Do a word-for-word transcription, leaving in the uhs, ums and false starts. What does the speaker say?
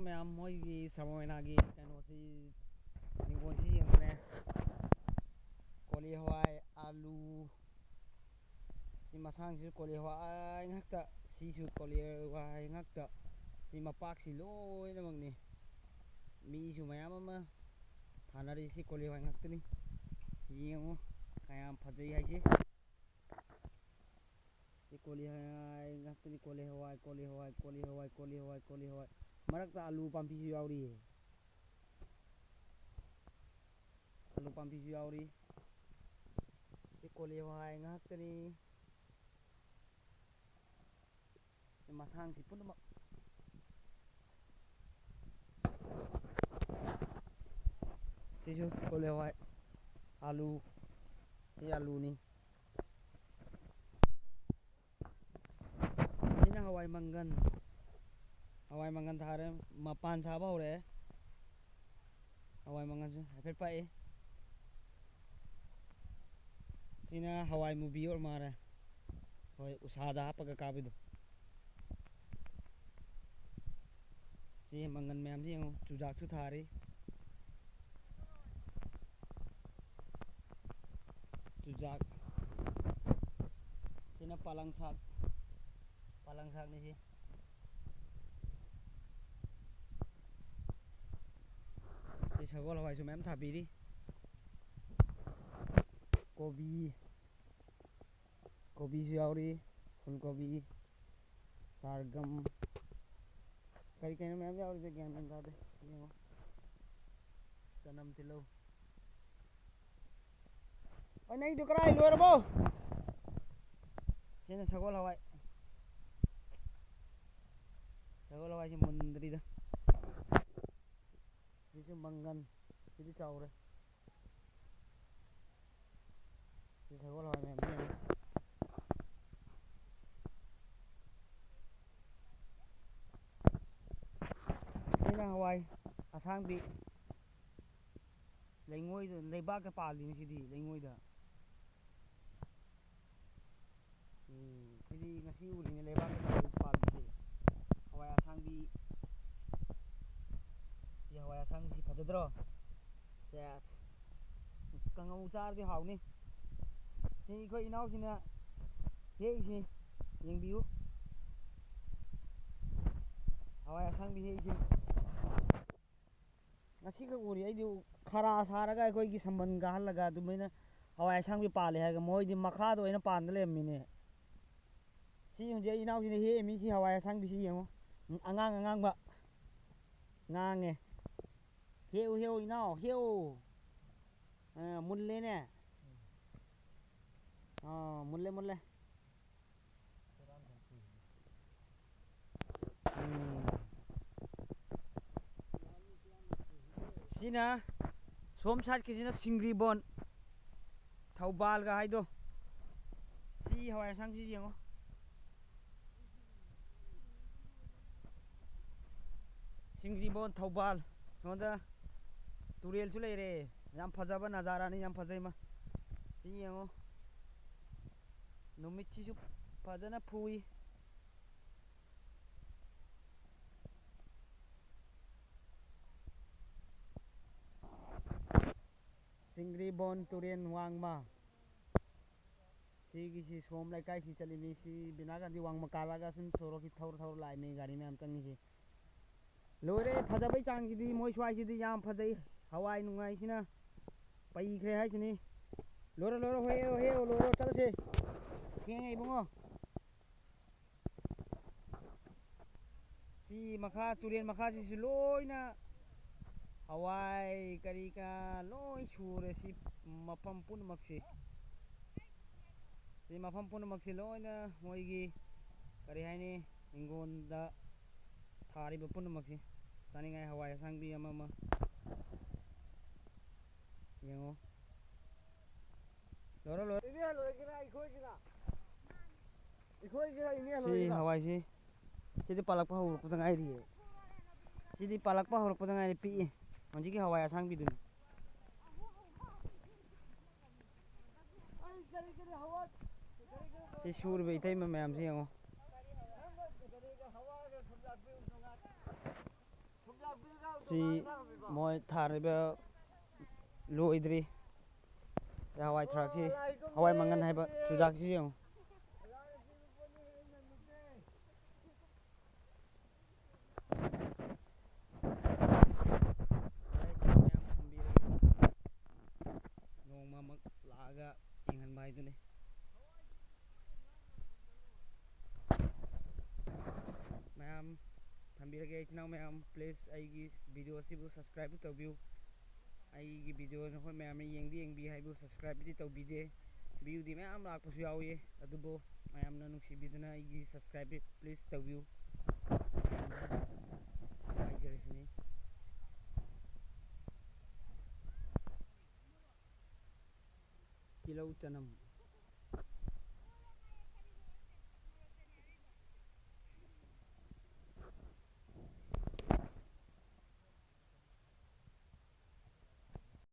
ꯃꯌꯥꯝ, ꯃꯣꯏꯒꯤ ꯁꯃꯣꯏꯅꯥꯒꯤ ꯀꯩꯅꯣꯁꯤ, ꯍꯤꯡꯒꯣꯜꯁꯤ ꯌꯦꯡꯉꯨꯅꯦ꯫ ꯀꯣꯂꯤ ꯍꯋꯥꯏ, ꯑꯥꯂꯨ, ꯁꯤ ꯃꯁꯥꯡꯁꯤꯁꯨ ꯀꯣꯂꯤ ꯍꯋꯥꯏ ꯉꯥꯛꯇ, ꯁꯤꯁꯨ ꯀꯣꯂꯤ ꯍꯋꯥꯏ ꯉꯥꯛꯇ, ꯁꯤ ꯃꯄꯥꯛꯁꯤ ꯂꯣꯏꯅꯃꯛꯅꯤ꯫ ꯃꯤꯁꯨ ꯃꯌꯥꯝ ꯑꯃ ꯊꯥꯅꯔꯤꯁꯤ ꯀꯣꯂꯤ ꯍꯋꯥꯏ ꯉꯥꯛꯇꯅꯤ꯫ ꯌꯦꯡꯉꯨ ꯀꯌꯥꯝ ꯐꯖꯩ ꯍꯥꯏꯁꯦ꯫ ꯁꯤ ꯀꯣꯂꯤ ꯍꯋꯥꯏ ꯉꯥꯛꯇꯅꯤ, ꯀꯣꯂꯤ ꯍꯋꯥꯏ, ꯀꯣꯂꯤ ꯍꯋꯥꯏ, ꯀꯣꯂꯤ ꯍꯋꯥꯏ, ꯀꯣꯂꯤ ꯍꯋꯥꯏ, ꯀꯣꯂꯤ ꯍꯋꯥꯏ꯫ ꯃꯔꯛꯇ ꯑꯂꯨ ꯄꯥꯝꯕꯤꯁꯨ ꯌꯥꯎꯔꯤꯌꯦ꯫ ꯑꯂꯨ ꯄꯥꯝꯕꯤꯁꯨ ꯌꯥꯎꯔꯤ꯫ ꯁꯤ ꯀꯣꯂꯤ ꯍꯋꯥꯏ ꯉꯥꯛꯇꯅꯤ꯫ ꯁꯤ ꯃꯁꯥꯡꯁꯤ ꯄꯨꯝꯅꯃꯛ꯫ ꯁꯤꯁꯨ ꯀꯣꯂꯤ ꯍꯋꯥꯏ, ꯑꯂꯨ, ꯁꯤ ꯑꯂꯨꯅꯤ꯫ ꯁꯤꯅ ꯍꯋꯥꯏ ꯃꯪꯒꯟ꯫ ꯍꯋꯥꯏ ꯃꯪꯒꯟ ꯊꯥꯔꯦ, ꯃꯄꯥꯟ ꯁꯥꯕ ꯍꯧꯔꯛꯑꯦ꯫ ꯍꯋꯥꯏ ꯃꯪꯒꯟꯁꯨ ꯍꯥꯏꯐꯦꯠ ꯄꯥꯛꯏ꯫ ꯁꯤꯅ ꯍꯋꯥꯏ ꯃꯨꯕꯤ ꯑꯣꯏꯔ ꯃꯥꯜꯂꯦ꯫ ꯍꯣꯏ, ꯎꯁꯥꯗ ꯍꯥꯞꯄꯒ ꯀꯥꯕꯤꯗꯣ꯫ ꯁꯤ ꯃꯪꯒꯟ ꯃꯌꯥꯝꯁꯤ ꯌꯦꯡꯉꯨ, ꯆꯨꯖꯥꯛꯁꯨ ꯊꯥꯔꯤ꯫ ꯆꯨꯖꯥꯛ꯫ ꯁꯤꯅ ꯄꯥꯂꯪ ꯁꯥꯛ꯫ ꯄꯥꯂꯪ ꯁꯥꯛꯅꯤ ꯁꯤ꯫ ꯁꯤ ꯁꯒꯣꯜ ꯍꯋꯥꯏꯁꯨ ꯃꯌꯥꯝ ꯊꯥꯕꯤꯔꯤ꯫ ꯀꯣꯕꯤ, ꯀꯣꯕꯤꯁꯨ ꯌꯥꯎꯔꯤ, ꯐꯨꯜ ꯀꯣꯕꯤ, ꯁꯥꯔꯒꯝ, ꯀꯔꯤ ꯀꯩꯅꯣ ꯃꯌꯥꯝ ꯌꯥꯎꯔꯤꯁꯦ ꯒ꯭ꯌꯥꯟ ꯃꯦꯟ ꯇꯥꯗꯦ꯫ ꯌꯦꯡꯉꯣ, ꯆꯅꯝ, ꯇꯤꯜꯍꯧ꯫ ꯑꯣ, ꯅꯩꯗꯨ ꯀꯔꯥꯏ ꯂꯣꯏꯔꯕꯣ? ꯁꯤꯅ ꯁꯒꯣꯜ ꯍꯋꯥꯏ꯫ ꯁꯒꯣꯜ ꯍꯋꯥꯏꯁꯤ ꯃꯨꯟꯗ꯭ꯔꯤꯗ꯫ ꯁꯤꯁꯨ ꯃꯪꯒꯟ꯫ ꯁꯤꯗꯤ ꯆꯥꯎꯔꯦ꯫ ꯁꯤ ꯁꯒꯣꯜ ꯍꯋꯥꯏ ꯃꯌꯥꯝꯁꯤ ꯌꯦꯡꯉꯨ꯫ ꯁꯤꯅ ꯍꯋꯥꯏ ꯑꯁꯥꯡꯕꯤ꯫ ꯂꯩꯉꯣꯏꯗ, ꯂꯩꯕꯥꯛꯇ ꯄꯥꯜꯂꯤꯅꯤ ꯁꯤꯗꯤ, ꯂꯩꯉꯣꯏꯗ꯫ ꯎꯝ, ꯁꯤꯗꯤ ꯉꯁꯤ ꯎꯔꯤꯅꯤ, ꯂꯩꯕꯥꯛꯇ ꯄꯥꯜꯂꯤꯁꯦ꯫ ꯍꯋꯥꯏ ꯑꯁꯥꯡꯕꯤ꯫ ꯑꯁꯪꯁꯤ ꯐꯖꯗ꯭ꯔꯣ? ꯁꯦꯁ꯫ ꯀꯥꯡꯉꯧ ꯆꯥꯔꯗꯤ ꯍꯥꯎꯅꯤ꯫ ꯁꯤ ꯑꯩꯈꯣꯏ ꯏꯅꯥꯎꯁꯤꯅ ꯍꯦꯛꯏꯁꯤ ꯌꯦꯡꯕꯤꯌꯨ꯫ ꯍꯋꯥꯏ ꯑꯁꯪꯕꯤ ꯍꯦꯛꯏꯁꯤ꯫ ꯉꯁꯤꯈꯛ ꯎꯔꯤ꯫ ꯑꯩꯗꯤ ꯈꯔꯥ ꯁꯥꯔꯒ ꯑꯩꯈꯣꯏꯒꯤ ꯁꯝꯕꯟ ꯀꯥꯍꯜꯂꯒ ꯑꯗꯨꯃꯥꯏꯅ ꯍꯋꯥꯏ ꯑꯁꯥꯡꯕꯤ ꯄꯥꯜꯂꯦ ꯍꯥꯏꯔꯒ ꯃꯣꯏꯗꯤ ꯃꯈꯥꯗ ꯑꯣꯏꯅ ꯄꯥꯟꯗ ꯂꯩꯔꯝꯃꯤꯅꯦ꯫ ꯁꯤ ꯍꯧꯖꯤꯛ ꯑꯩ ꯏꯅꯥꯎꯁꯤꯅ ꯍꯦꯛꯑꯝꯃꯤ ꯁꯤ ꯍꯋꯥꯏ ꯑꯁꯥꯡꯕꯤꯁꯤ ꯌꯦꯡꯉꯣ꯫ ꯑꯉꯥꯡ ꯑꯉꯥꯡꯕ ꯉꯥꯡꯉꯦ꯫ ꯍꯦꯛꯎ, ꯍꯦꯛꯎ ꯏꯅꯥꯎ, ꯍꯦꯛꯎ꯫ ꯑ, ꯃꯨꯜꯂꯦꯅꯦ꯫ ꯑ, ꯃꯨꯜꯂꯦ, ꯃꯨꯜꯂꯦ꯫ ꯎꯝ꯫ ꯁꯤꯅ ꯁꯣꯝ ꯁꯥꯏꯠꯀꯤꯁꯤꯅ ꯁꯤꯡꯒ꯭ꯔꯤꯕꯣꯟ, ꯊꯧꯕꯥꯜꯒ ꯍꯥꯏꯗꯣ꯫ ꯁꯤ ꯍꯋꯥꯏ ꯑꯁꯥꯡꯁꯤ ꯌꯦꯡꯉꯣ꯫ ꯁꯤꯡꯒ꯭ꯔꯤꯕꯣꯟ, ꯊꯧꯕꯥꯜ꯫ ꯁꯣꯝꯗ ꯇꯨꯔꯦꯜꯁꯨ ꯂꯩꯔꯦ꯫ ꯌꯥꯝ ꯐꯖꯕ ꯅꯖꯥꯔꯥꯅꯤ, ꯌꯥꯝ ꯐꯖꯩ ꯃꯥ꯫ ꯁꯤ ꯌꯦꯡꯉꯣ꯫ ꯅꯨꯃꯤꯠꯁꯤꯁꯨ ꯐꯖꯅ ꯐꯨꯏ꯫ ꯆꯤꯡꯒ꯭ꯔꯤꯕꯣꯟ ꯇꯨꯔꯦꯟ ꯋꯥꯡꯃ꯫ ꯁꯤꯒꯤꯁꯤ ꯁꯣꯝ ꯂꯩꯀꯥꯏꯁꯤ ꯆꯠꯂꯤꯅꯤ꯫ ꯁꯤ ꯕꯤꯅꯥ ꯒꯥꯟꯙꯤ ꯋꯥꯡꯃ ꯀꯥꯜꯂꯒ ꯁꯨꯝ ꯁꯣꯔꯣꯛꯁꯤ ꯊꯧꯔ ꯊꯧꯔ ꯂꯥꯛꯏꯅꯤ ꯒꯥꯔꯤ ꯃꯌꯥꯝ ꯆꯪꯉꯤꯁꯤ꯫ ꯂꯣꯏꯔꯦ ꯐꯖꯕꯩ ꯆꯥꯡꯁꯤꯗꯤ ꯃꯣꯏ ꯁ꯭ꯋꯥꯏꯁꯤꯗꯤ ꯌꯥꯝ ꯐꯖꯩ꯫ ꯍꯋꯥꯏ ꯅꯨꯡꯉꯥꯏꯁꯤꯅ ꯄꯩꯈ꯭ꯔꯦ ꯍꯥꯏꯁꯤꯅꯤ꯫ ꯂꯣꯏꯔꯣ, ꯂꯣꯏꯔꯣ, ꯍꯣꯏ, ꯍꯣꯏ, ꯂꯣꯏꯔꯣ, ꯆꯠꯂꯁꯦ꯫ ꯊꯦꯡꯉꯦ ꯏꯕꯨꯡꯉꯣ꯫ ꯁꯤ ꯃꯈꯥ, ꯇꯨꯔꯦꯟ ꯃꯈꯥꯁꯤꯁꯨ ꯂꯣꯏꯅ ꯍꯋꯥꯏ ꯀꯔꯤ ꯀꯔꯥ ꯂꯣꯏ ꯁꯨꯔꯦ꯫ ꯁꯤ ꯃꯐꯝ ꯄꯨꯝꯅꯃꯛꯁꯤ, ꯁꯤ ꯃꯐꯝ ꯄꯨꯝꯅꯃꯛꯁꯤ ꯂꯣꯏꯅ ꯃꯣꯏꯒꯤ ꯀꯔꯤ ꯍꯥꯏꯅꯤ, ꯍꯤꯡꯒꯣꯜꯗ ꯊꯥꯔꯤꯕ ꯄꯨꯝꯅꯃꯛꯁꯤ ꯆꯥꯅꯤꯡꯉꯥꯏ ꯍꯋꯥꯏ ꯑꯁꯥꯡꯕꯤ ꯑꯃ ꯑꯃ ꯌꯦꯡꯉꯣ꯫ ꯂꯣꯏꯔꯣ, ꯂꯣꯏꯔꯣ꯫ ꯏꯅꯦ ꯂꯣꯏꯒꯤꯔ ꯑꯩꯈꯣꯏꯒꯤꯔ? ꯑꯩꯈꯣꯏꯒꯤꯔ ꯏꯅꯦ ꯁꯤ ꯂꯣꯏꯒꯤꯔ? ꯍꯋꯥꯏꯁꯤ, ꯁꯤꯗꯤ ꯄꯥꯜꯂꯛꯄ ꯍꯧꯔꯛꯄꯗ ꯉꯥꯏꯔꯤꯌꯦ꯫ ꯁꯤꯗꯤ ꯄꯥꯜꯂꯛꯄ ꯍꯧꯔꯛꯄꯗ ꯉꯥꯏꯔꯤ, ꯄꯤꯛꯏ꯫ ꯍꯧꯖꯤꯛꯀꯤ ꯍꯋꯥꯏ ꯑꯁꯥꯡꯕꯤꯗꯨꯅꯤ꯫ ꯑꯩ ꯀꯔꯤ ꯀꯔꯤ ꯍꯋꯥꯏ, ꯀꯔꯤ ꯀꯔꯤ ꯁꯤ ꯁꯨꯔꯤꯕ ꯏꯇꯩꯃ ꯃꯌꯥꯝꯁꯤ ꯌꯦꯡꯉꯣ꯫ ꯅꯪ ꯀꯔꯤ ꯀꯔꯤ ꯍꯋꯥꯏꯒ ꯊꯨꯝꯖꯥꯛꯄꯤ ꯎꯇꯣꯡ ꯉꯥ-, ꯊꯨꯝꯖꯥꯛꯄꯤꯒ ꯎꯇꯣꯡ ꯁꯤ ꯉꯥ ꯊꯥꯛꯄꯤ꯫ ꯃꯣꯏ ꯊꯥꯔꯤꯕ ꯂꯣꯏꯗ꯭ꯔꯤ꯫ ꯍꯋꯥꯏ ꯊꯔꯥꯛꯁꯤ, ꯍꯋꯥꯏ ꯃꯪꯒꯟ ꯍꯥꯏꯕ ꯆꯨꯖꯥꯛꯁꯤ ꯌꯦꯡꯉꯨ꯫ ꯅꯣꯡꯃꯃꯛ ꯂꯥꯛꯑꯒ ꯌꯦꯡꯍꯟꯕ ꯍꯥꯏꯗꯨꯅꯤ꯫ ꯃꯌꯥꯝ ꯊꯝꯕꯤꯔꯒꯦ, ꯏꯆꯤꯟ ꯏꯅꯥꯎ ꯃꯌꯥꯝ, please ꯑꯩꯒꯤ video ꯑꯁꯤꯕꯨ subscribe ꯇꯧꯕꯤꯌꯨ꯫ ꯑꯩꯒꯤ video ꯅꯈꯣꯏ ꯃꯌꯥꯝꯅ ꯌꯦꯡꯕꯤ ꯌꯦꯡꯕꯤ ꯍꯥꯏꯕꯨ subscribe ꯗꯤ ꯇꯧꯕꯤꯗꯦ꯫ View ꯗꯤ ꯃꯌꯥꯝ ꯂꯥꯛꯄꯁꯨ ꯌꯥꯎꯏ, ꯑꯗꯨꯕꯨ ꯃꯌꯥꯝꯅ ꯅꯨꯡꯁꯤꯕꯤꯗꯨꯅ ꯑꯩꯒꯤ subscribe please ꯇꯧꯕꯤꯌꯨ꯫ ꯍꯥꯏꯖꯔꯤꯁꯤꯅꯤ꯫ ꯇꯤꯜꯍꯧ ꯆꯅꯝ